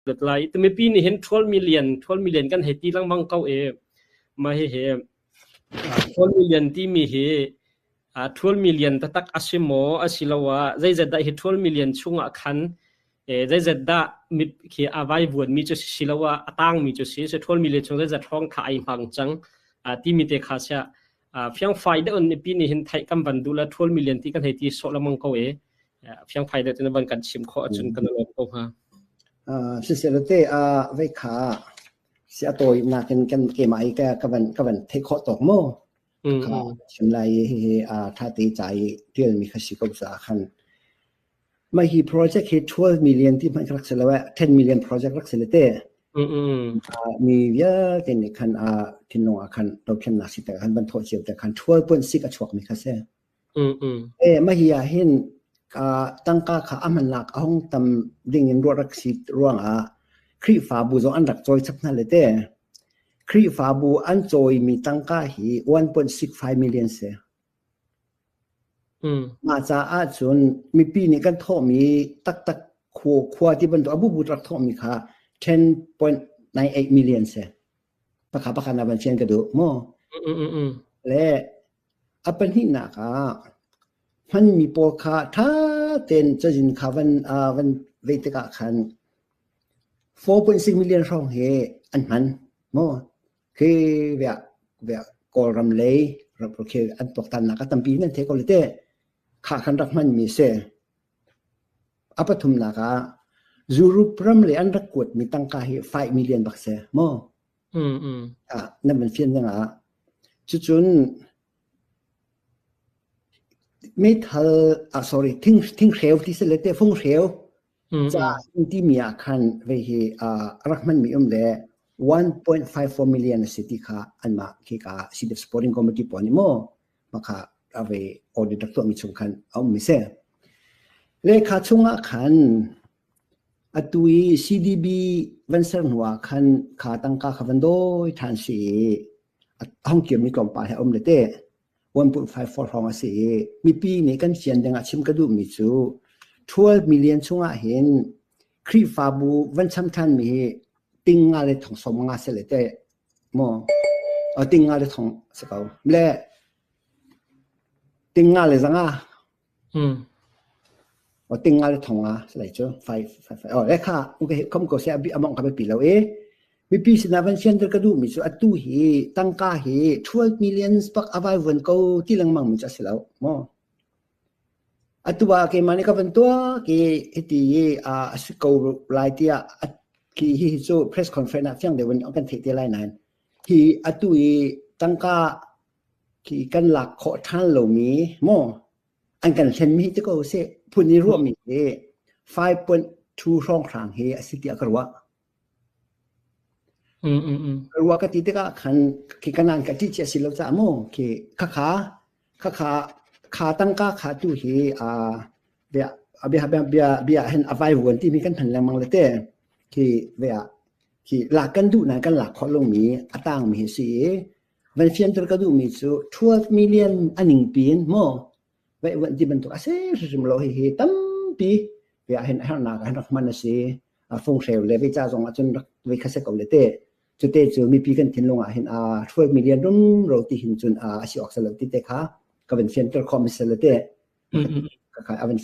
lut lai. Mipi nih hin 12 million 12 million kan hei ti lengmang ko i mah hihi 12 million timi hi 12 million taktak a si maw asiloah zeizat dah hi 12 million chungah khan zeizat dah mit khi a vaivuanmi cu si siloah a tangmi cu si 12 million chung zeizat hrawng kha ai hmang cang timi te kha sia fiangfai deuh in mipi nih hin theih kan van duh la 12 million ti kan hei ti sawh lengmang ko i fiangfai deuh tin van kan chim khawh ahcun kan lawm ko hnga. Siseh te vei kha si a tawi nakin kan keimah i ka van ka van theih khawh tawk maw kha chim lai i hihi tha te ca i tialmi kha si ko caah khan mah hi project hi 12 million ti hmanh rak si lo eh 10 million project rak si le te mi vialte nih khan a thinlung ah khan dothlennak si te khan van thawh cio te khan 12.6 a chuak mi kha si. E mah hi ah hin tangka kha a hmannak a hung tam ding in ruah rak si ruangah Khrihfabu zong an rak cawi chap hna le te. Khrihfabu an cawimi tangka hi 1.65 million si. Mah caah cun mipi nih kan thawhmi taktak khua, khua ti bantuk a bubu rak thawhmi kha 10.98 million si. Pakha pakha na van fian ka duh maw? Le a pahnihnak ah hmanmi pawl kha ṭha tein cazin kha van, uh, van vei tikah khan 4.6 million hrawng hi an hman maw? Khi via via Kawlram lei khi an tuaktannak a tampi nan thei ko le te kha khan rak hmanmi si. A pathumnak ah Europe ram le an rak kuatmi tangka hi 5 million bak si maw? Ah, nan van fian ding ah cucun meithal ah sorry thing thinghreu ti si le te funghreu ca timi ah khan vei hi a rak hmanmi um le 1.54 million a si ti kha anmah khika CDF Supporting Committee pawl nih maw makha ave audit rak tuahmi chung khan a ummi si. Le kha chungah khan atu i CDB van ser hnu ah khan kha tangka kha van dawi ṭhan si i a hong kirmi tlawmpal he a um le te. 1.54 hrawng a si i mipi nih kan fian dingah chim ka duhmi cu 12 million chungah hin Khrihfabu van cham ṭhanmi hi ting nga le thong sawm nga si le te maw ting nga le thong si ko le ting nga le zanga o ting nga le thong nga si lai cu fai fai fai o le kha okay kom ko se abi among ka pi lo e Mipi sinah van fianter ka duhmi cu atu hi tangka hi 12 millions bak a vaivuan ko ti lengmang mi cu a si lo maw? Atu ah keimah nih ka van tuah ki hiti i a si ko lai tiah khi hihi cu press conference ah fiang deuh in kan theih te lai nain hi atu i tangka khi kan lak khawh ṭhan lomi maw an kan hlenmi hi ti ko seh phun i ruahmi hi 5.2 hrawnghrang hi a si tiah ka ruah. Rua ka ti tikah khan khi kanan ka ṭih cia si lo caah mu khi khakha khakha kha tangka kha tu hi bia bia bia bia bia hin a vaivuan timi kan hman lengmang le te khi bia khi lak kan duh nain kan lak khawh lomi a tangmi hi si i van fianter ka duhmi cu 12 million a ning piin maw vaivuan ti bantuk a si hrimhrim lo hihi tampi bia hin a hernak ah rak hman a si. Funghreu le vei ca zong ahcun rak vei kha se ko le te. Cute cu mipi kan thinlung ah hin a 12 million rumro ti hin cun a si awk se lo ti te kha ka van fianter khawh mi se le te. Ka a van.